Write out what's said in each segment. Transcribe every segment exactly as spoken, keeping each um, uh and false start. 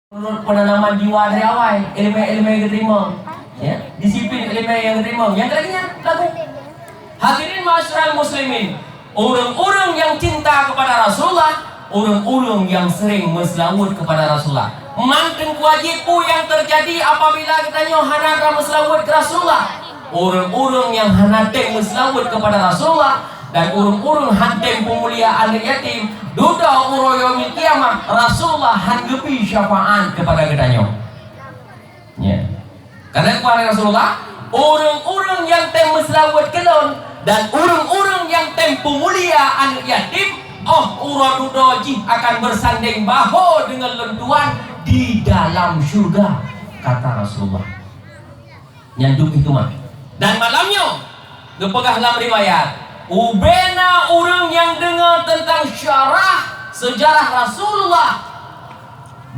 Menurut penanaman jiwa dari awai, ileumèe-ileumèe geuteurimong, ya, disiplin ileumèe nyang geuteurimong. Nyang keulhèe nyan lagu. Hadirin ma'asyiral muslimin, ureuëng-ureuëng nyang cinta kepada Rasulullah, ureuëng-ureuëng nyang sering meuseulaweuet kepada Rasulullah. Man Teungku Haji, peue nyang teujadi apabila geutanyoe hana tameuseulaweuet keu Rasulullah? Ureuëng-ureuëng nyang hana tem meuseulaweuet kepada Rasulullah dan ureuëng-ureuëng hana tem peumulia aneuk yatim, dudoe uroe yaumil qiyamah, Rasulullah han geubri syafaat kepada geutanyoe. Ya. Karena kata Rasulullah, ureuëng-ureuëng nyang tem meuseulaweuet keu lôn dan ureuëng-ureuëng nyang tem peumulia aneuk yatim, oh uroe dudoe jih akan bersanding bahu dengan lôn Tuhan di dalam syurga, kata Rasulullah. Nyan duek hikmah. Dan malam nyoe, geupeugah lam riwayat, ubena ureuëng nyang deungoe teuntang syarah seujarah Rasulullah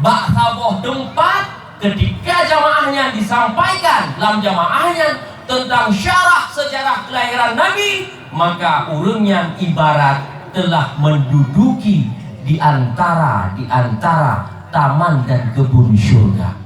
bak saboh teumpat, ketika jamaah nyan disampaikan lam jamaah nyan teuntang syarah seujarah keulahiran Nabi, maka ureuëng nyan ibarat telah menduduki di antara, di antara taman dan kebun syurga.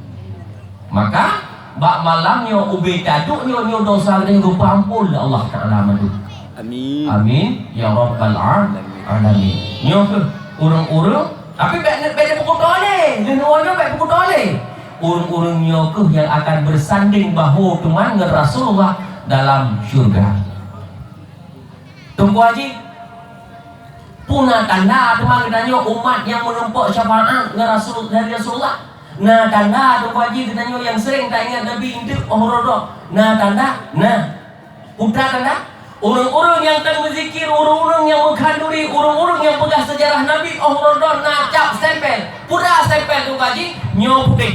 Maka, bak malam nyoe ubé taduek nyoe, nyoe dosa lé geupeuampon lé Allah Taala mandum. Amin. Amin ya rabbal alamin. Nyoe keuh ureuëng-ureuëng, tapi bèk, bèk peukuto lé. Lheueh nyoe bèk peukuto lé. Ureuëng-ureuëng nyoe keuh nyang akan bersanding bahu teuma ngon Rasulullah dalam syurga. Teungku Haji, peue na tanda teuma geutanyoe umat nyang meurumpok syafaat ngon Rasul, dari Rasulullah? Na tanda, Teungku Haji, geutanyoe nyang sering taingat Nabi eunteuk oh rodoh? Na tanda? Na. Peue tanda? Ureuëng-ureuëng nyang teumeuzikir, ureuëng-ureuëng nyang meukhanduri, ureuëng-ureuëng nyang peugah seujarah Nabi oh rodoh na cap stempel. Peue stempel, Teungku Haji? Nyoe putéh.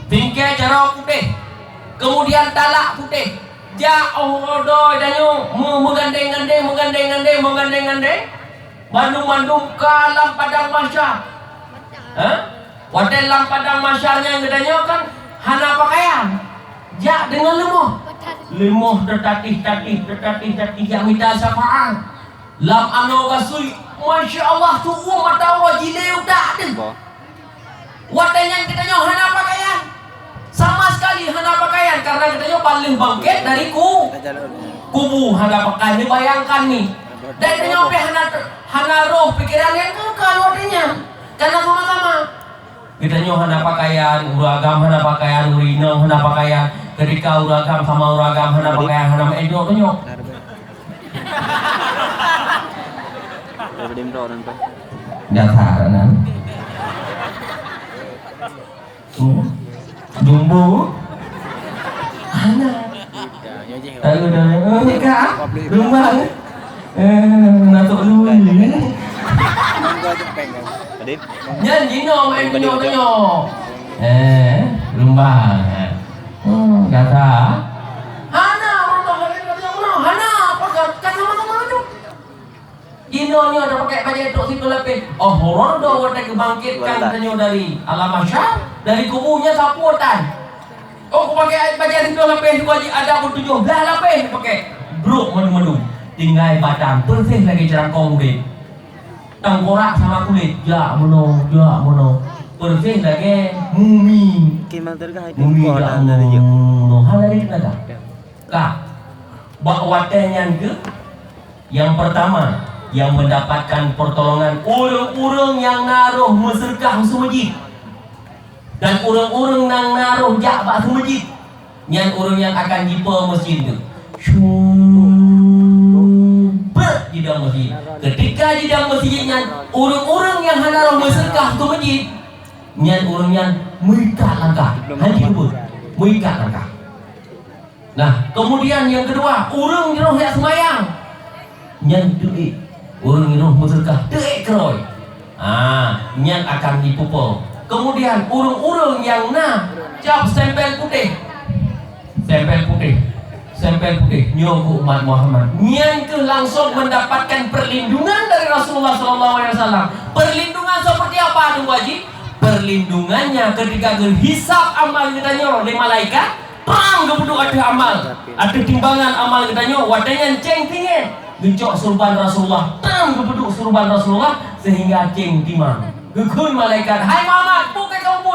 Tingkée jaroe putéh. Kemudian talak putéh. Jak oh rodoh tanyoe meu-, meugandeng-gandeng, meugandeng-gandeng, meugandeng-gandeng. Bandum-bandum ka lam padang mahsyar. Ha? Watée lam padang mahsyar nyan geutanyoe kan hana pakaian. Jak deungon leumoh. Leumoh teutatih-tatih, teutatih-tatih jak mita syafaat. Lam anoe gasui, masya Allah, tuwoe mata uroe jilée utak deuh. Watée nyan geutanyoe hana pakaian. Sama sekali hana pakaian, karena geutanyoe paléng bangkét dari ku-, kubu, hana pakaian. Ni bayangkan ni. Dan geutanyoe pih hana, hana roh pikiran nyang keukai watée nyan. Karena sama-sama. Geutanyoe hana pakaian, ureuëng agam hana pakaian, ureuëng inong hana pakaian. Ketika ureuëng agam sama ureuëng agam hana pakaian, hana meuék jok tanyoe. Dasar nan. Hmm? Jumbo? Hana. Lalu dah, oh, ni kak, ah? Lumba, eh? Eh, natuk lui. Nyan jinoe main tunjuk-tunjuk. Eh, lumba. Hmm, kata. Hana, orang tak boleh, hana, apa kata, kata macam mana tu? Jinoe nyoe tapakèk bajèe trok siploh lapéh. Oh, rodoh watèe geubangkitkan tanyoe dari alam mahsyar, dari kubu nyan sapeue tan. Oh, kupakèk bajèe siploh lapéh, dua jih ada peutujoh blah lapéh pakèk. Brok mandum-mandum. Tinggai batang, peureséh lagèe ceurangkông udép. Tangkorak sama kulét, jak meunoe, jak meunoe. Peureséh lagèe mumi. Mumi jak meunoe. Hana lé teunaga. Ka. Bak watèe nyan keuh, nyang peurtama, nyang meundapatkan peurtolongan ureueng-ureueng nyang na roh meuseudeukah u seumeujid. Dan ureueng-ureueng nyang na roh jak bak seumeujid, nyan ureueng nyan akan jipo meuseujid tu. Shu, brek jidong meuseujid. Keutika jidong meuseujid nyan, ureueng-ureueng nyang hana roh meuseudeukah u seumeujid, nyan ureueng nyan meuikat langkah. Hana jiteupeue, meuikat langkah. Nah, keumudian nyang keudua, ureueng roh jak seumayang. Nyan teuék. Ureueng roh meuseudeukah teuék keurôi. Ah, nyan akan jipeupo. Keumudian ureueng-ureueng nyang na cap stempel putéh. Stempel putéh. Stempel putéh. Nyoe keuh umat Muhammad. Nyan keuh langsong meundapatkan peurlindungan dari Rasulullah sallallahu alaihi wasallam. Peurlindungan seperti apa, Teungku Haji? Peurlindungannya keutika geuhisab amal geutanyoe lé malaikat. Trang geupeuduek ateueh amal, ateueh timbangan amal geutanyoe, watèe nyan céng tinggai. Geucok surban Rasulullah, trang geupeuduek surban Rasulullah, seuhingga céng timang. Geukheun malaikat, "Hai Muhammad, peue keu kau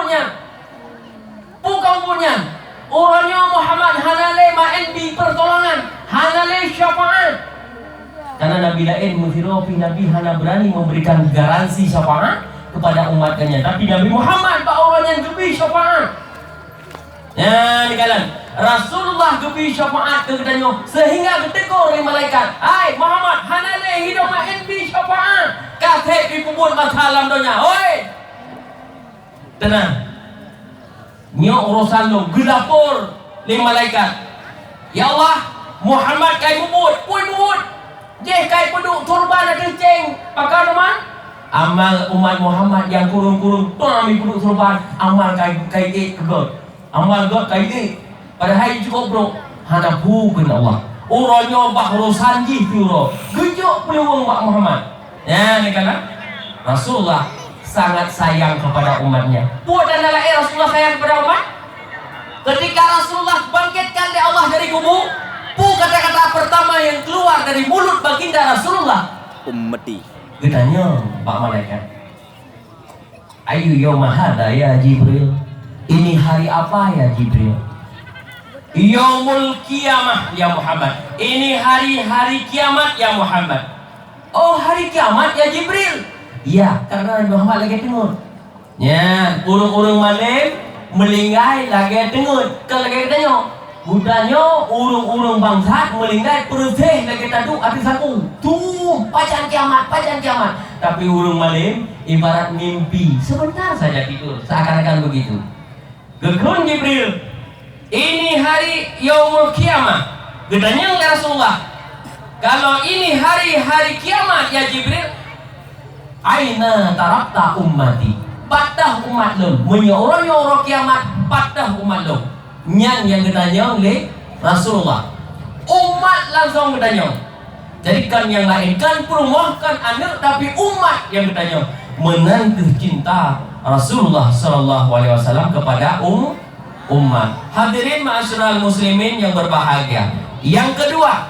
Nabi laén meusidroe pih Nabi hana beurani memberikan garansi syafaat kepada umat geuh nyan. Tapi Nabi Muhammad bak uroe nyan geubri syafaat. Nyan dikalon, Rasulullah geubri syafaat keu geutanyoe seuhingga geutegur lé malaikat, "Hai Muhammad, hana lé hidoe maén bri syafaat, ka sép jipeubuet masa lam donya, hôi!" Teunang. Nyoe urosan lôn, geulapor lé malaikat. "Ya Allah, Muhammad ka imubuet, peue imubuet? Jih ka ipeuduek surban ateueh céng, pakon teuma?" Amal umat Muhammad nyang kureueng-kureueng tom ipeuduek surban, amal ka, ka iék keu gét. Amal gét ka iék. Padahai cukôp brôk, hana peue kheun Allah. Uroe nyoe bah urosan jih siuroe, geujok peuluweueng bak Muhammad. Nyan dikana Rasulullah sangat sayang kepada umatnya. Peue tanda laén Rasulullah sayang kepada umat? Ketika Rasulullah bangkitkan lé Allah dari kubu, peue kata-kata pertama yang keluar dari mulut baginda Rasulullah? Ummati. Geutanyong bak malaikat. "Ayyu yauma hadza ya Jibril?" Ini hari apa ya Jibril? "Yaumul qiyamah ya Muhammad." Ini hari-hari kiamat ya Muhammad. "Oh, hari kiamat ya Jibril?" Ya, karena Nabi Muhammad lagèe teungeut. Nyan, ureueng-ureueng malém meulinggai lagèe teungeut, kon lagèe geutanyoe. Geutanyoe ureueng-ureueng bangsat meulinggai peureuséh lagèe taduek ateueh sapu. Tuh, pajan kiamat, pajan kiamat. Tapi ureueng malém ibarat mimpi, sebentar saja tidur, seakan-akan begitu. Geukheun Jibril, "Ini hari yaumul qiyamah." Geutanyong lé Rasulullah, "Kalau ini hari, hari kiamat ya Jibril, aina tarakta ummati?" Pat teuh umat lôn? Meunyoe uroe nyoe uroe kiamat, pat teuh umat lôn? Nyan nyang geutanyong lé Rasulullah. Umat langsong geutanyong. Jadi kon nyang laén, kon peurumoh, kon aneuk, tapi umat nyang geutanyong. Meunan keuh cinta Rasulullah sallallahu alaihi wasallam kepada um-, umat. Hadirin ma'asyiral muslimin yang berbahagia. Yang kedua,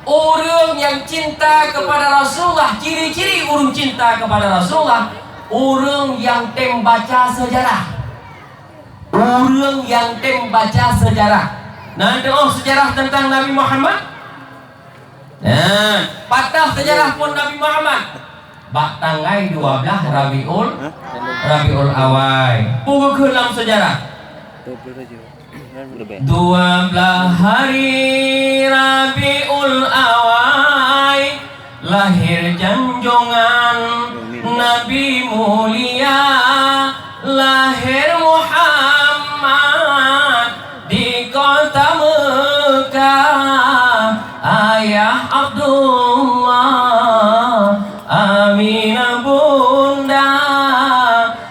ureueng nyang cinta kepada Rasulullah, ciri-ciri ureueng cinta kepada Rasulullah, ureueng nyang tem baca sejarah. Ureueng nyang tem baca sejarah. Na teu'oh sejarah tentang Nabi Muhammad? Nah, pat teuh sejarah phôn Nabi Muhammad? Bak tanggai dua blaih Rabiul, Rabiul Awai. Peue geukheun lam sejarah? Dua blaih hari Rabiul Awai, lahir junjungan Nabi mulia, lahir Muhammad di kota Mekah, ayah Abdullah, Aminah bunda,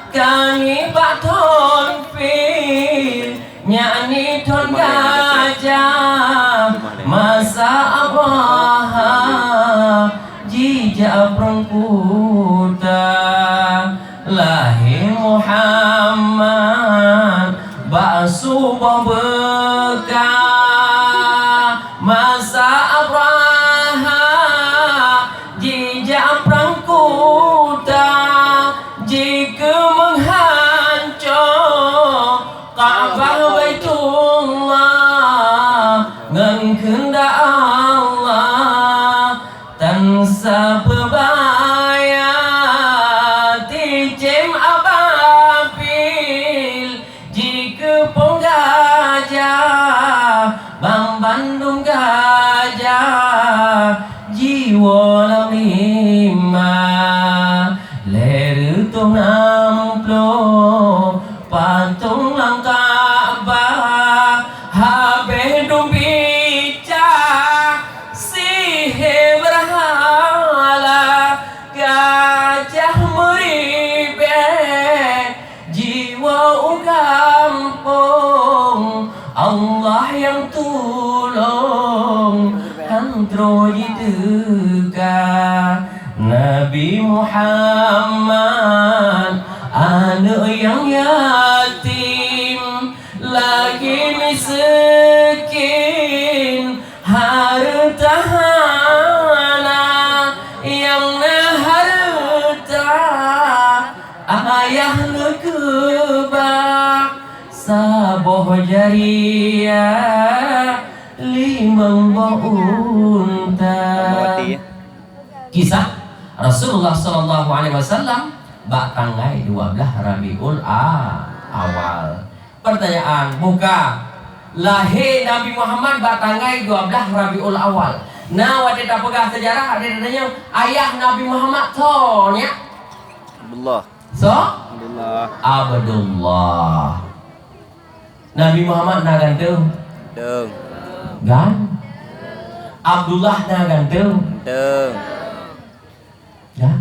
kani bak thôn fil, nyan ni thôn gajah, masa Abrahah jijak prang kuta. Lahé Muhammad bak suboh beukah, masa Abrahah jijak prang kuta, jikeu meuhanco Ka'bah Baitullah ngon keundak Allah. Tan sapeubaya ticém ababil jikeu phôn gajah, banmandum gajah jiwoe lam hima. Lhèe reutôh nam ploh patong lam Ka'bah, habéh dum bica sihé beurhala, gajah meuribèe jiwoe u gampông. Allah nyang tulông han troh jiteuka. Nabi Muhammad, aneuk nyang yatim, lagi miskin, hareuta hana, nyang na hareuta ayah neukeubah, saboh jariah limong boh unta. Kisah Rasulullah sallallahu alaihi wasallam bak tanggai dua belas Rabiul A-, Awal. Pertanyaan, buka lahé Nabi Muhammad bak tanggai dua belas Rabiul Awal. Na watée tapeugah seujarah, ada tanya, ayah Nabi Muhammad soe nyan? Abdullah. Soe? Abdullah. Abdullah. Nabi Muhammad na ganteng? Ganteng. Gan? Abdullah na ganteng? Ganteng. Gan?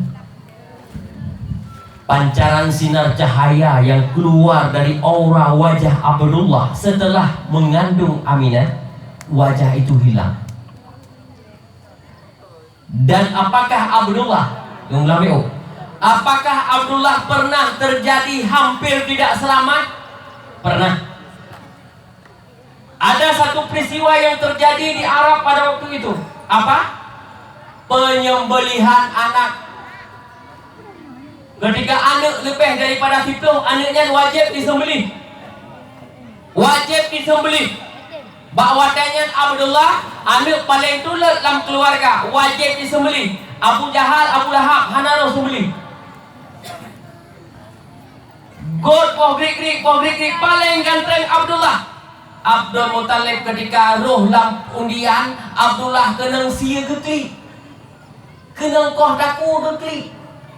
Pancaran sinar cahaya yang keluar dari aura wajah Abdullah setelah mengandung Aminah, wajah itu hilang. Dan apakah Abdullah, ulang lagi, oh. Apakah Abdullah pernah terjadi hampir tidak selamat? Pernah. Ada satu peristiwa yang terjadi di Arab pada waktu itu. Apa? Penyembelihan anak. Ketika aneuk leubeh daripada siplôh, aneuk nyan wajéb diseumbelih. Wajéb diseumbelih. Bak watée nyan Abdullah, aneuk paleng tuleuek lam keuluwarga, wajéb diseumbelih. Abu Jahal, Abu Lahab hana roh seumbelih. Gét poh grik-grik, poh grik-grik, paleng ganteng Abdullah. Abdul Muthalib ketika roh lam undian, Abdullah keunong sie geuklik. Keunong koh takue geuklik.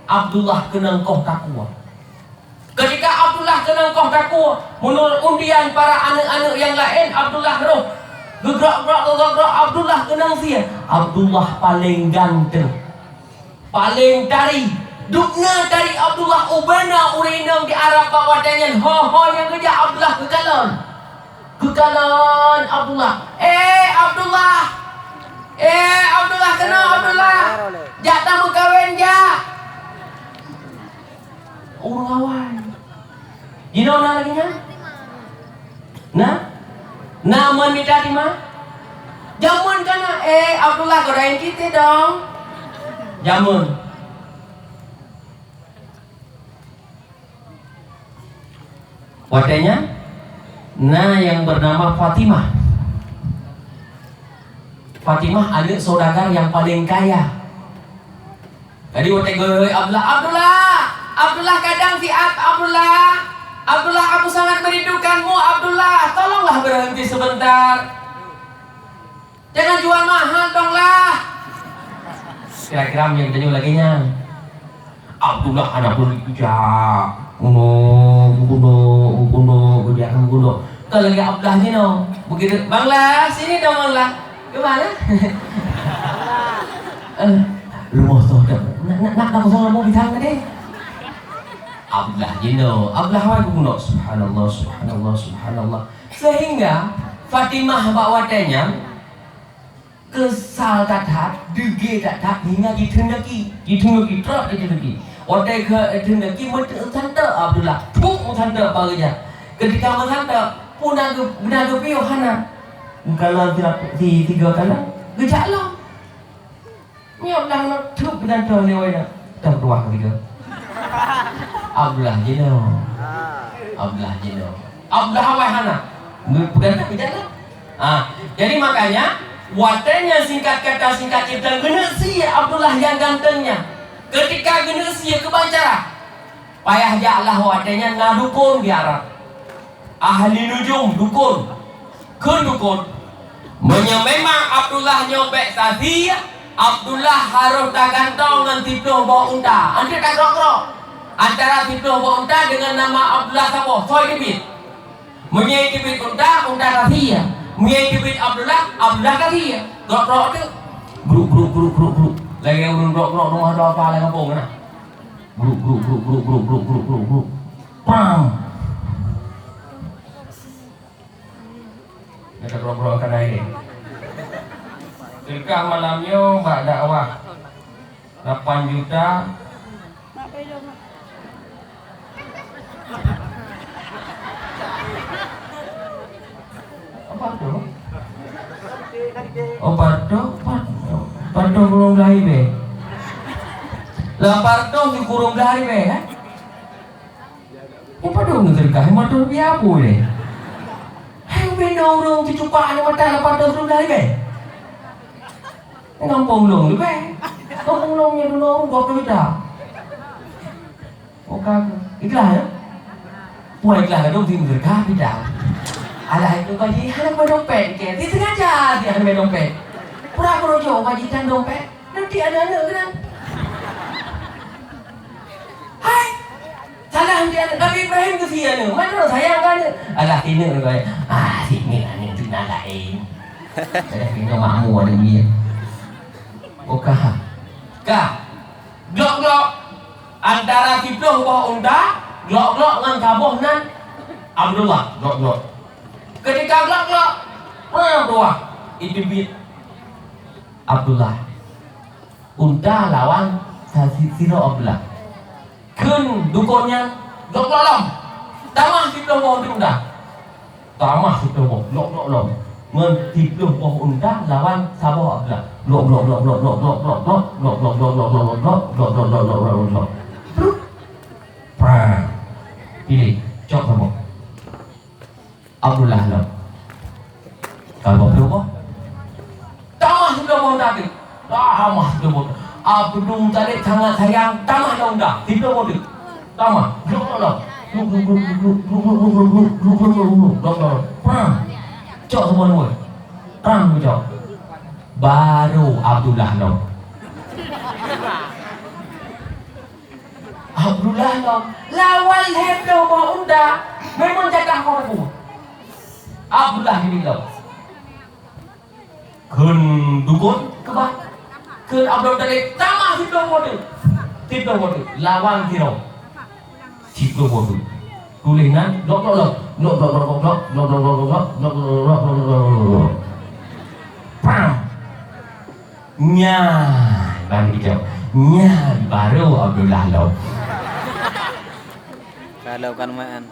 Abdullah keunong koh takue. Ketika Abdullah keunong koh takue, meunurot undian para aneuk-aneuk nyang laén, Abdullah roh. Geugrok-grok, geugrok-grok, Abdullah keunong sie. Abdullah paleng ganteng. Paleng tari. Dubna tari Abdullah, ubena ureuëng inong di Arab bak watée nyan, ho-ho nyang geujak Abdullah geukalon. Geukalon Abdullah. "Eh, Abdullah! Eh, Abdullah, keunoe Abdullah! Jak tameukawen, jak!" Ureuëng awai. Jinoe na lagée nyan? Na? Na meunan mita timah? Jameun ka na. "Eh, Abdullah, godain kita dong." Jameun. Watée nyan, na nyang bernama Fatimah. Fatimah aneuk saudagar nyang paleng kaya. Jadi watée geuyue Abdullah, "Abdullah, Abdullah, kadang siat, Abdullah, Abdullah, aku sangat merindukanmu, Abdullah, tolonglah berhenti sebentar. Jangan jual mahal dong lah." Kira-kira nyang tanyoe lagée nyan. Abdullah hana peue jak. Uno, uno, uno, uno, uno. Ka lagée Abdullah jinoe. Begitu, "Bang Lah, sini dong, Bang Lah." "Ke mana?" "Eh, rumoh toh dak. Nak, nak, nak, nak kosong lampu bidang tadi." Abdullah jinoe. Abdullah awai geuguno. Subhanallah, subhanallah, subhanallah. Sehingga Fatimah bak watée nyan, keusal that-that, deungki that-that, hingga jitheun daki, jitheun daki, trok jitheun daki. Watée geutheun daki, meuteuk meusanteuk Abdullah, trok meusanteuk bak geujak. Ketika meusanteuk, peue na geu-, na geupiôh hana. Geukalon si, si tiga kalon, geujak lom. Nyoe Abdullah na trok meusanteuk lé awai na. Teupeudua keu tiga. Abdullah jinoe. Abdullah jinoe. Abdullah awai hana. Meupeugah tak bijak lah. Ah, jadi makanya, watée nyan singkat kata singkat cerita, geuneuk sie Abdullah nyang ganteng nyan. Ketika geuneuk sie, keuban cara. Payah jak lah watée nyan na dukon di Arab. Ahli nujum, dukon. Kheun dukon, meunyoe memang Abdullah nyoe bék tasie, Abdullah harôh tagantong ngon siplôh boh unta. Anteuk tagrok-grok antara siplôh boh unta deungon nama Abdullah saboh, soe teubiet. Meunyoe teubiet unta, unta tasie. Meunyoe teubiet Abdullah, Abdullah tasie. Grok-grok teuk. Gruk, gruk, gruk, gruk, gruk. Lagée ureuëng grok-grok rumoh dua pa lam gampông na. Gruk, gruk, gruk, gruk. Pang. Gata keurok-keurok akan akhé. Seudeukah malam nyoe bak dakwah lapan juta. Apa tu? Oh, pato, pato, pato kureueng blah ribée. Lapan ratus di kureueng blah ribée, eh? Nyan padub ngon seudeukah lima ratus rupiah apui lé. Hai, ubé na ureuëng teucupak aneuk mata lapan ratus rupiah leubeh. Ngon gampông lôn leubeh. Kok ulôn nyoe dua puluh juta. Bukan ikhlas, ya? Puan ikhlas kadang di mereka beda. Alah, itu kan dia hana main dompet, ke? Dia sengaja dia hana main dompet. Pura-pura jauh kaji dan dompet. Nanti ada anak kena. Hai, salah dia anak. Nabi Ibrahim ke si anak? Mana orang sayang kan anak? Alah, sini orang. Ah, sini anak tu nak lain. Saya kena makmur ada dia. Oh, kah? Kah? Glok-glok antara siploh boh unta, glok-glok ngon saboh nan Abdullah, glok-glok. Ketika glok-glok, prang, dua, itu bit Abdullah. Unta lawan sa-, si-, sidroe Abdullah. Kheun dukon nyan, glok-glok lom. Tamah siploh boh unta. Tamah siploh boh, glok-glok lom. Ngon siploh boh unta lawan saboh Abdullah. Glok, glok, glok, glok. Plup. Prang. Piléh, cok saboh. Abdullah lom. Ka dua puluh boh. Tamah siploh boh unta teuk. Tamah siploh boh. Abdul Muthalib sangat sayang, tamah lom unta. Siploh boh teuk. Tamah. Glok, glok, glok. Glok, glok, glok. Glok, glok, glok. Prang. Cok saboh lom. Prang cok. Baru Abdullah lom. Abdullah lom. Lawan lhèe ploh boh unta. Memang jatah kau. Abdullah ini lom. Kheun dukon, keubah. Kheun Abdul Muthalib, tamah siploh boh teuk. Siploh boh teuk. Lawan sidroe. Siploh boh teuk. Tuléh nan, glok, glok, glok. Glok, glok, glok, glok, glok. Pam. Nyan, ban dijawab. Nyan baru Abdullah lom. Kalau kan maan.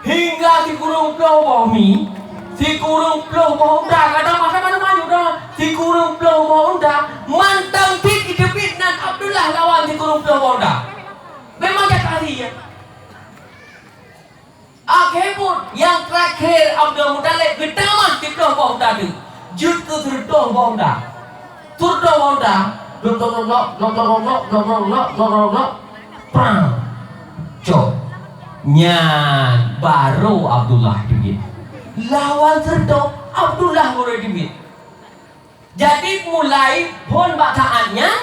Hingga sikureueng ploh boh mi, sikureueng ploh boh unta, kadang masa mana maju dah, sikureueng ploh boh unta, mantong pit jiteubiet nan Abdullah lawan sikureueng ploh boh unta. Memang jatah dia. Akhé buet nyang teurakhé Abdul Muthalib geutamah siploh boh unta teuk, jeuet keu sireutôh boh unta. Sireutôh boh unta, glok, glok, glok, prang, cok. Nyan baru Abdullah teubiet. Lawan sireutôh, Abdullah baru teubiet. Jadi, mulai phon bak saát nyan,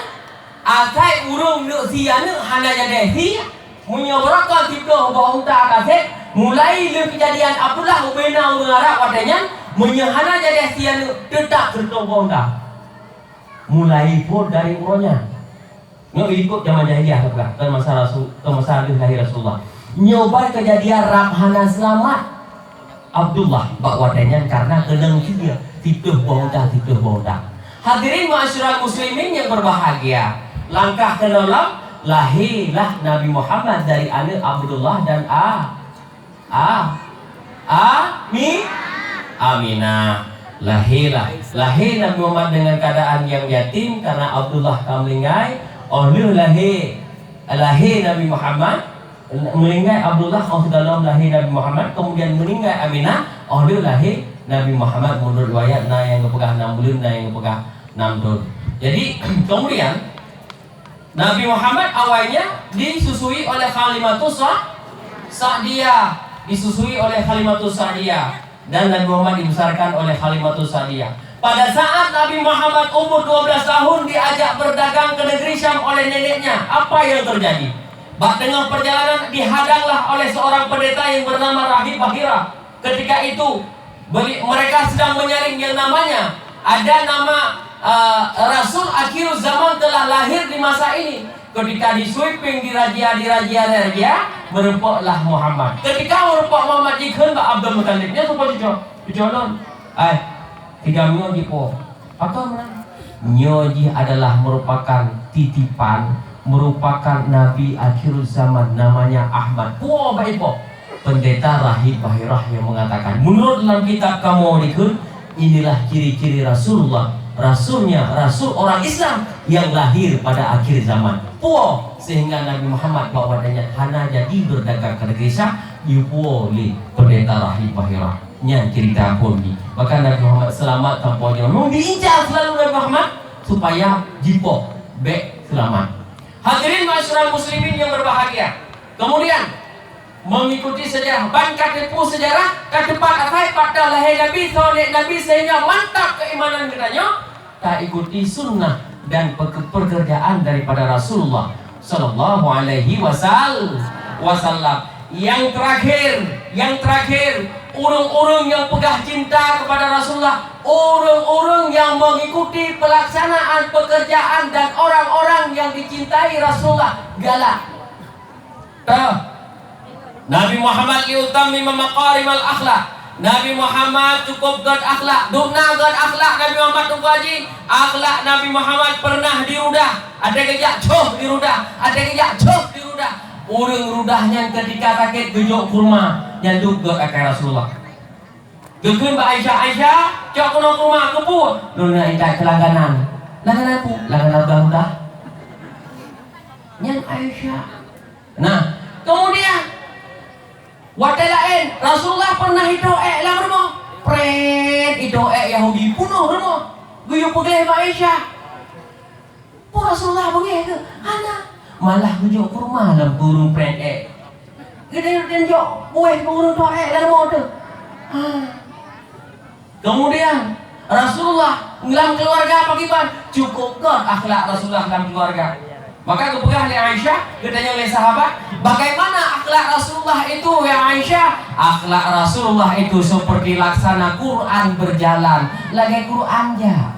asai ureuëng neuk sie aneuk hana jadeh sie, meunyoe barokon siploh boh unta ka sép, mulai lheueh keujadian Abdullah ubena ureuëng Arab watée nyan, meunyoe hana jadeh sie aneuk, teutab sireutôh boh unta. Mulai phon dari uroe nyan. Nyoe ikot zaman jahiliyah teupeugah, kon masa Rasul, kon masa lheueh lahé Rasulullah. Nyoe ban keujadian rab hana seulamat. Abdullah bak watée nyan kareuna keunong sie, siploh boh unta, siploh boh unta. Hadirin ma'asyiral muslimin nyang berbahagia, langkah keunoe lom lahé lah Nabi Muhammad dari aneuk Abdullah dan A-, A-, Ami-, Aminah. Lahé lah. Lahé Nabi Muhammad dengan keadaan yang yatim karena Abdullah ka meuninggai. Óh lheueh lahé, lahé Nabi Muhammad, meuninggai Abdullah óh sigohlom lahé Nabi Muhammad, kemudian meuninggai Aminah óh lheueh lahé Nabi Muhammad. Menurut riwayat na nyang geupeugah nam buleuen, na nyang geupeugah nam thon. Jadi, kemudian Nabi Muhammad awalnya disusui oleh Halimatus Sa-, Sa'diyah, disusui oleh Halimatus Sa'diyah, dan Nabi Muhammad dibesarkan oleh Halimatus Sa'diyah. Pada saat Nabi Muhammad umur dua belas tahun diajak berdagang ke negeri Syam oleh neneknya, apa yang terjadi? Bak tengah perjalanan dihadanglah oleh seorang pendeta yang bernama Rahib Bahira. Ketika itu, beli-, mereka sedang menyaring yang namanya, ada nama, eh, Rasul Akhiruz Zaman telah lahir di masa ini. Ketika di-sweeping, dirazia, dirazia, dirazia, meureumpoklah Muhammad. Ketika meureumpok Muhammad, jikheun bak Abdul Muthalib, "Nyan soe po cucoe?" "Cucoe lôn." "Ai, tiga minggu jipo." Pakon meunan? Nyoe jih adalah merupakan titipan, merupakan nabi akhirul zaman, namanya Ahmad. Puwoe bak ipoh. Pendeta Rahib Bahirah yang mengatakan, menurut dalam kitab kamoe dikheun, inilah ciri-ciri Rasulullah, rasulnya, rasul orang Islam yang lahir pada akhir zaman. Puwoe, sehingga Nabi Muhammad bak watée nyan hana jadi berdagang ke negeri Syam, dipuwoe lé Pendeta Rahib Bahirah. Nyan cerita phon jih. Bahkan Nabi Muhammad selamat tanpa nyawa. Memang diincar selalu Nabi Muhammad. supaya jipoh bék seulamat. Hadirin ma'asyiral muslimin yang berbahagia. Kemudian, mengikuti sejarah, ban ka teupeue sejarah, ka teupat asai pat lahé Nabi, soe Nabi, sehingga mantap keimanan geutanyoe, ta ikuti sunnah dan pe-, pekerjaan daripada Rasulullah sallallahu alaihi wasal-, wasallam. Yang terakhir, yang terakhir, ureuëng-ureuëng yang peugah cinta kepada Rasulullah, ureuëng-ureuëng yang mengikuti pelaksanaan pekerjaan dan orang-orang yang dicintai Rasulullah, galak. Tah. Nabi Muhammad liutammima makarimal akhlak. Nabi Muhammad cukup gét akhlak. Dum na gét akhlak Nabi Muhammad, Teungku Haji. Akhlak Nabi Muhammad pernah dirudah. Ada geujak coh dirudah. Ada geujak coh dirudah. Ureuëng rudah nyan ketika sakét geujok kurma. Nyan dum gét akai Rasulullah. Geukheun bak Aisyah, "Aisyah, cok keunoe kurma keupeue?" "Lôn na intat keulangganan." "Langganan peue?" "Langganan rudah-rudah." Nyan Aisyah. Nah, kemudian, watée laén, Rasulullah pernah itôh ék lam rumoh. Pret, itôh ék Yahudi, peunoh rumoh. Geuyue peugleh bak Aisyah. Peue Rasulullah beungéh keu? Hana. Malah geujok kurma lam keu ureuëng pret ék. Geutanyoe jok buéh keu ureuëng tôh ék lam rumoh teuh. Ha. Kemudian, Rasulullah lam keluarga pakriban? Cukup gét akhlak Rasulullah lam keluarga. Maka geupeugah lé Aisyah, geutanyoe lé sahabat, "Bagaimana akhlak Rasulullah itu, ya Aisyah?" "Akhlak Rasulullah itu seperti laksana Quran berjalan." Lagée Quran jak.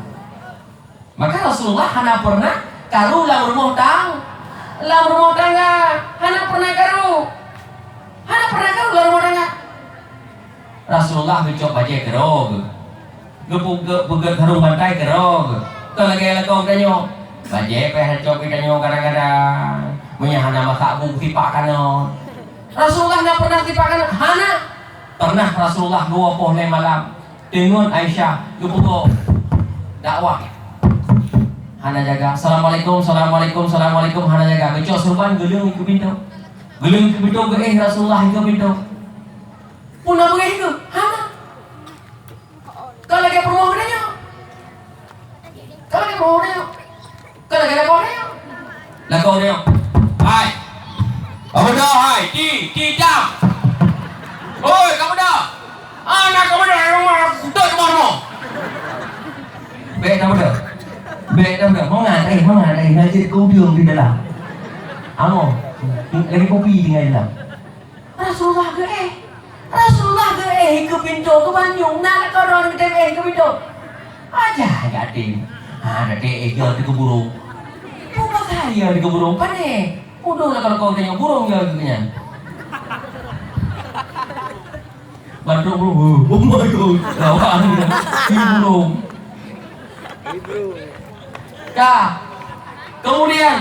Maka Rasulullah hana pernah karu lam rumoh tang-, lam rumoh tangga. Hana pernah karu. Hana pernah karu lam rumoh tangga. Rasulullah geucok bajée keudroe geuh. Geupeugét, peugét sarong bantai keudroe geuh. Kon lagée lakoe geutanyoe. Bajée pih hana cok geutanyoe kadang-kadang. Meunyo hana masak bu sipak kanoe. Rasulullah hana pernah sipak kanoe. Hana. Pernah Rasulullah dua poh lhée malam. Deungon Aisyah geupeugoe dakwah. Hana jaga. "Assalamualaikum, assalamualaikum, assalamualaikum," hana jaga. Geucok seureuban geuleueng keu pintoe. Geuleueng keu pintoe, geuéh Rasulullah keu pintoe. Peue na beungéh keu? Hana. Ka lagée peurumoh geutanyoe. Ka lagée peurumoh geutanyoe. Ka lagée lakoe nyoe. Lakoe nyoe. Hai. Kamu dah hai. Ti, ti dam. Oi, kamu dah. Anak kamu dah rumah aku tutup rumah kamu. Baik, kamu dah. Baik, kamu dah. Mangat, eh, mangat, eh. Najib kau diam di dalam. Amo. Lagi kopi tinggal di dalam. Rasulullah geuéh. Rasulullah geuéh keu pintoe, keu banyueng na lakoe droe geutem éh keu pintoe. Aja geutem. Ha, geutem éh jeuet keu burông. Peue pasai jeuet keu burông? Pane. Udong lakoe-lakoe geutanyoe burông jeuet keu nyan. Batuk burông. Oh my God. Lawan. Ini burông. Ka. Kemudian,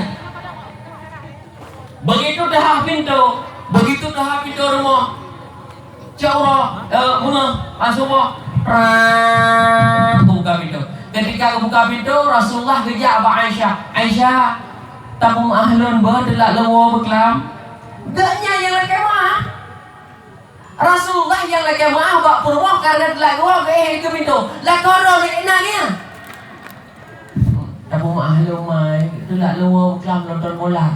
begitu teuhah pintoe, begitu teuhah pintoe rumoh, cok uroe, eh, meunyoe, ah, suboh, prang, buka pintoe. Ketika buka pintoe, Rasulullah geujak bak Aisyah. "Aisyah, tapeumeu'ah lôn beuh, teulat lôn woe beuklam." Geuh nyan nyang lakée meu'ah. Rasulullah nyang lakée meu'ah bak peurumoh kareuna teulat geuwoe geuéh keu pintoe. Lakoe droe geuéh na nyan. Tapeumeu'ah lôn mai, teulat lôn woe beuklam nonton bola.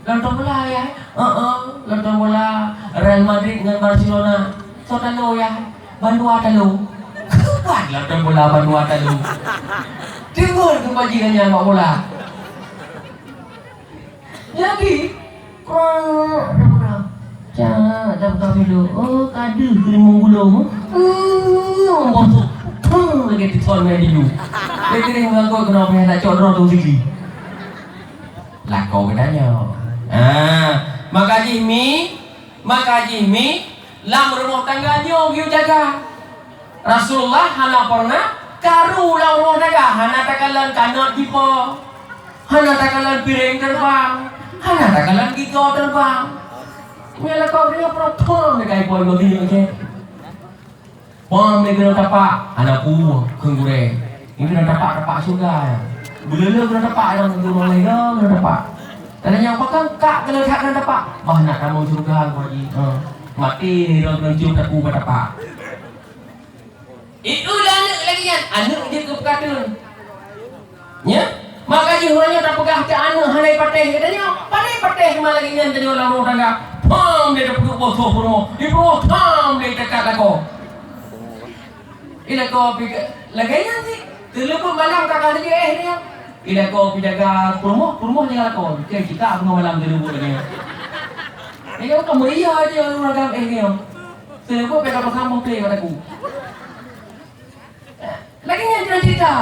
Nonton bola, Yah? Heeh, nonton bola Real Madrid ngon Barcelona. Soe talo, Yah? Bandua talo. Kuat nonton bola bandua talo. Deungon keubajikan nyan bak bola. Jadi, prang, prang, prang. Cak, dap-dap dulu. Oh, ka deuh keulimong gulong. Hmm, bosok. Hmm, lagée teuton mé dulu. Lagée teuton mé dulu, kenapa nak cok droe tu sigi? Lakoe geutanyoe. Ah, maka jih mi, maka jih mi, lam rumoh tangga nyoe geuyue jaga. Rasulullah hana pernah karu lam rumoh tangga, hana takalon kanot jipo, hana takalon piréng terbang, hana takalon gigoe terbang. Nyan lakoe geutanyoe peurumpok deungon ipo-ipo geutanyoe, oke? Pom lé keunoe tapak, hana peue kheun gurée. Nyan keunoe tapak, tapak syeuruga. Beuleuleue keunoe tapak, nyang keunoe lé keunoe tapak. Tanyong pakon kak keunoe that keunoe tapak? Bah nak tamong syeuruga, Pak Haji. Ha. Maté lé droe keunoe cium taku bak tapak. Ieu lé aneuk lagée nyan, aneuk jeuet keu peukateun. Nya? Maka jih uroe nyoe tapeugah keu aneuk hana patéh geutanyoe. Pane patéh ma lagée nyan tanyoe lam rumoh tangga. Phom lé tapeuduek boh soe peurumoh. Di peurumoh phom lé takat lakoe. Ilako pi lagée nyan cit. Teuleupeue malam ka ka lagée eh nyoe. Ilako pi jaga peurumoh, peurumoh jaga lakoe. Keu cita peurumoh malam teuleupeue lagée nyoe. Ilako ka meuria aja ureuëng agam eh nyoe. Teuleupeue pih ka pasang boh plé bak daku. Lagée nyan cerita-cerita.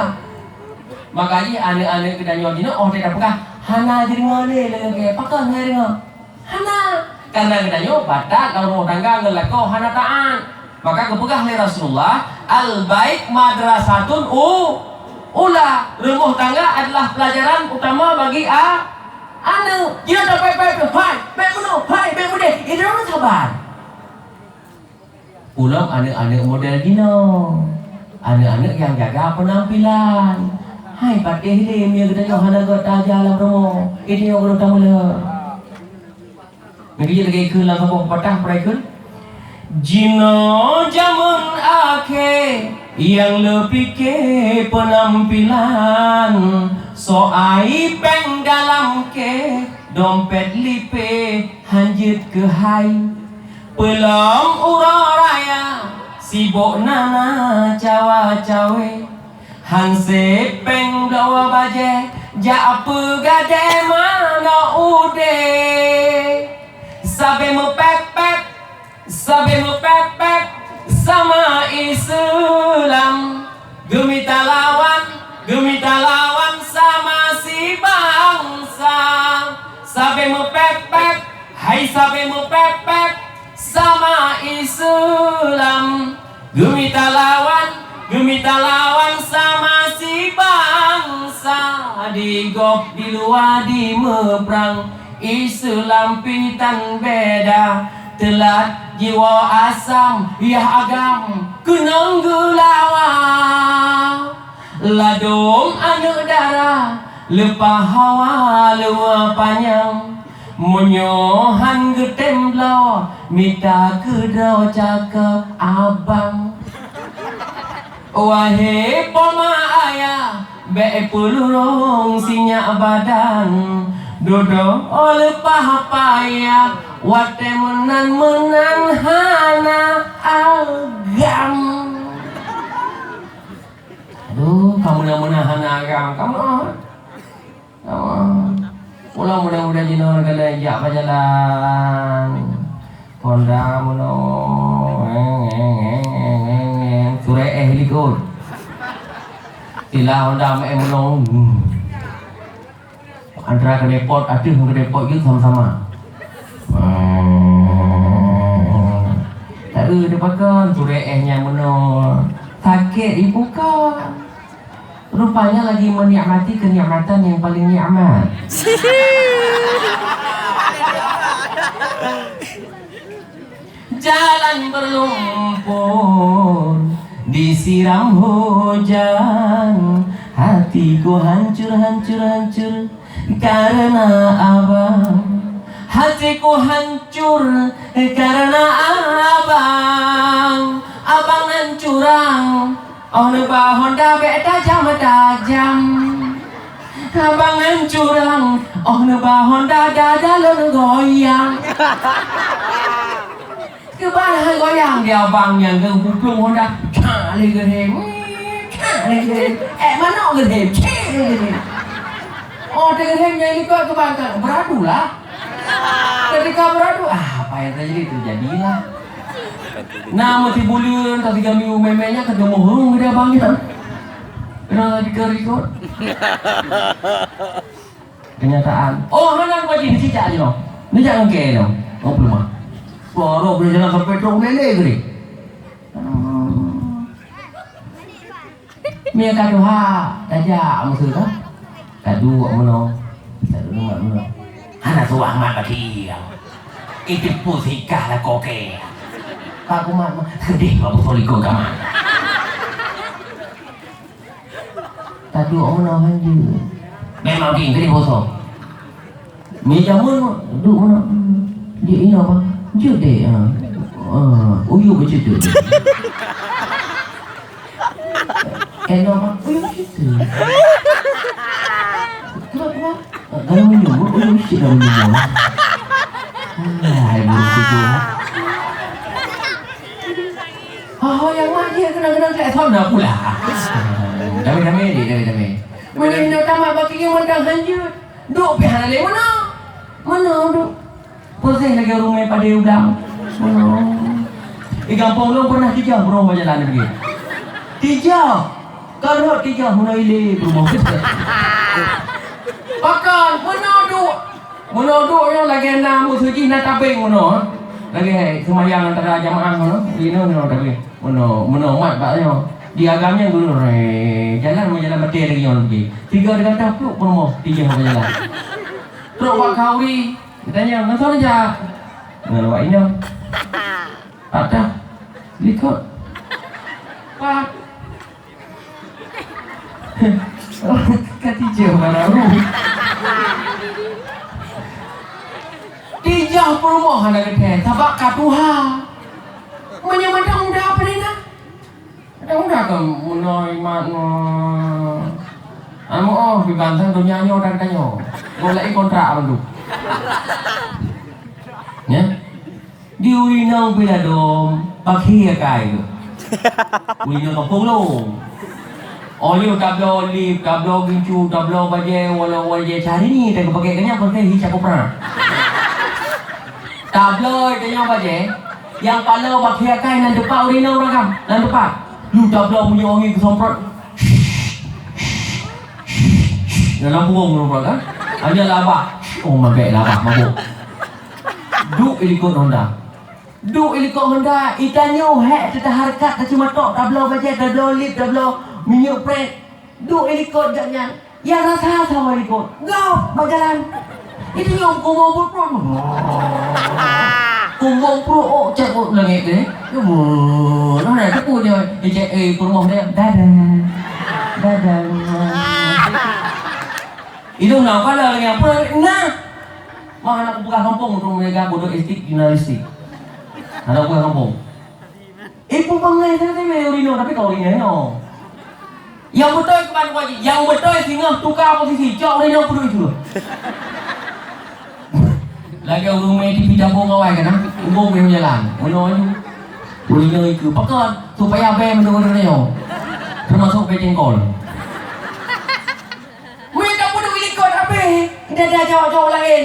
Maka jih aneuk-aneuk geutanyoe jinoe óh teuka peugah, hana jideungoe lé lagée pakon hana deungoe. Hana. Karena geutanyoe batat lam rumoh tangga ngon lakoe hana taát. Maka geupeugah lé Rasulullah, "Al-bait madrasatun u-, ula." Rumoh tangga adalah pelajaran utama bagi a-, aneuk. Jinoe tapék-pék, "Hai, bék meunoe, hai, bék meudeh." Idroe sabar. Ulôn aneuk-aneuk model jinoe. Aneuk-aneuk nyang jaga peunampilan. Hai patéh lé meunyoe geutanyoe hana gét taja lam rumoh. Geutanyoe geutanyoe tameuleuek. Meukeujeuet lagée kheun lam saboh pepatah peureukan. Jinoe jameun akhé nyang leupike peunampilan. Soai péng dalam keh, dompet lipée, hanjeuet keuhai. Peulom uroe raya, sibok na na cawa-cawe. Hanse péng bloe bajée, jak peugadée manoe udée. Sabe meupék-pék, sabe meupék-pék, sama Islam. Geumita lawan, geumita lawan sama sibansa. Sabe meupék-pék, hai sabe meupék-pék, sama Islam. Geumita lawan, geumita lawan sama sibansa. Di gob di luwa di meuprang, Islam pih tan beda. Teulat jiwoe asam, yah agam keunong geulawa. Ladôm aneuk dara, leupah hawa luwa panyang. Meunyoe han geutem bloe, mita keudroe cakeup abang. Wahé poma ayah, bék peulurong sinyak badan. Dudoe leupah payah, watée meunan-meunan hana agam. Aduh, kamoe na meunan hana agam, kamoe. Kamoe. Ulang muda-muda jinoe keuneuk jak pajalan. Honda meunoe, ngeng, ngeng, ngeng, ngeng, ngeng. Surée éh likot. Sila Honda meu'en meunoe. Antara keuneuk pot ateueh ngon keuneuk pot jeuet sama-sama. Taeu teupakon, surée éh nyan meunoe. Sakét ibuka. Rupanya lagi menikmati kenikmatan yang paling nikmat. Jalan berlumpur disiram hujan, hatiku hancur, hancur, hancur karena abang. Hatiku hancur karena abang. Abang nan curang, oh neuba Honda bék tajam-tajam. Abang nan curang, oh neuba Honda dada lôn goyang. Keuban hai goyang di abang nyan keu buplueng Honda. Cak lé geuhem, cak lé geuhem. Eh, manok geuhem, cek lé geuhem. Oh, teuh geuhem nyang likot keuban ka beuradu lah. Ketika beuradu, ah, apa yang terjadi, terjadilah. Na meuti buleuen, ka tiga minggu mé-mé nyan, ka teumuhong di abang nyan. Kena dikeurikot. Kenyataan. Oh, hana kubaji, neucicak jinoe. Neujak ngon kée nyoe. Oh, peulumah. Suara boleh jalan sampai trok lele geude. Hmm. Mie ka tuha, tajak musuh tu. Ka duek meunoe. Ka duek meunoe. Hana suah mat bagi. Itu pun sikah lah kokée. Pak kumat mah. Sedih bak beutôi likot gamat. Taduek meunoe hanjeuet. Memang pi, keuneuk bosong. Meunyo jameun, duek meunoe. Jeuet inoe, Bang. Jeuet deh, ha. Ha, uyuek beucucuk. Inoe, Bang. Uyuek beucucuk. Hai, burung tujuh. Oh, nyang mat dia kena-kena telepon dah pula. Damai-damai deh, damai-damai. Mana indah tamat bak kiri mantang hanjut. Duk pih hana lé mana? Mana duk? Proses lagi rumah pada udang. Mana? Di gampông lôn pernah tijah burung bak jalan lagi. Tijah. Karhot tijah meunoe ilé peurumoh. Pakon meunoe duek. Meunoe duek nyoe lagèe na musoh jih na tabeng meunoe. Lagèe seumayang antara jamaah meunoe. Inoe meunoe tabeng. Meunoe, meunoe mat bak nyoe. Di agam nyan geuloe, ree, jalan meujalan batèe lagèe nyoe lagi. Tiga teugatah pluek peurumoh tijah meujalan. Trok bak khauri, geutanyong, "Ngon soe neujak?" "Ngon awak inong." "Pat dah?" "Likot." "Pat?" Ka tijah baru. Tijah peurumoh hana geuthèe, sabab ka tuha. Meunyoe mantong muda apa ni na? Mantong muda ka meunoe imat nyoe. Amu oh, di bangsa donya nyoe dan tanyoe. Golek kontrak mandum. Ya? Di ureueng inong pih ladôm, pakri akai geuh. Ureueng inong gampông lôn. Oh lheueh tabloe lip, tabloe gincu, tabloe bajèe, walau bajèe Syahrini, tapi pakèk keu nyan peureulèe hi Cak Kopra. Tabloe tanyoe bajèe, nyang paloe pakri akai nan teumpat ureueng inong ragam, nan teumpat. Lu tabloe meunyoe angèn geusemprot. Dalam burung tu kan. Hanya labah. Oh, mabèk labah mabuk. Duek i likot Honda. Duek i likot Honda, i tanyoe hék teuka hareukat, taci matok, tabloe bajèe, tabloe lip, tabloe minyeuk prèt. Duek i likot gobnyan. Nyang rasa sawoe likot. Gob bak jalan. I tanyoe kumbông pruet-pruet. Kumbông pruet, oh, cek, oh, langèt deh. Kumbông. Nah, nah, teupeu nyoe. I cek, eh, peurumoh dia. Dadah. Dadah. Idong na pala lagèe apa? Nah. Mah aneuk buah kampung tu mereka bodoh etik jurnalistik. Aneuk buah kampung. Ibu bangai sana tu ureueng inong, tapi kau ureueng inong. Nyang beutôi keuban kuaji, nyang beutôi singoh tuka posisi, cok ureueng inong peuduek itu. Lagèe ureueng mè TV tabong awai kan, ah? Ubong mè jalan, meunoe aju. Ureueng inong ikeu, pakon, supaya bèe meunoe-meunoe nyoe. Termasuk bèe jengkol. Meunan peuduek i likot habéh, dada cowok-cowok laén.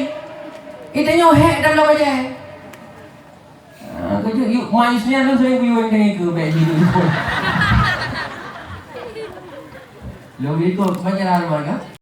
I tanyoe hék dan lom aja. Ah, keuneuk yuk mai sinian lôn sering kuyueng keu bèk jih. Lôn ikot keubanyakan warga.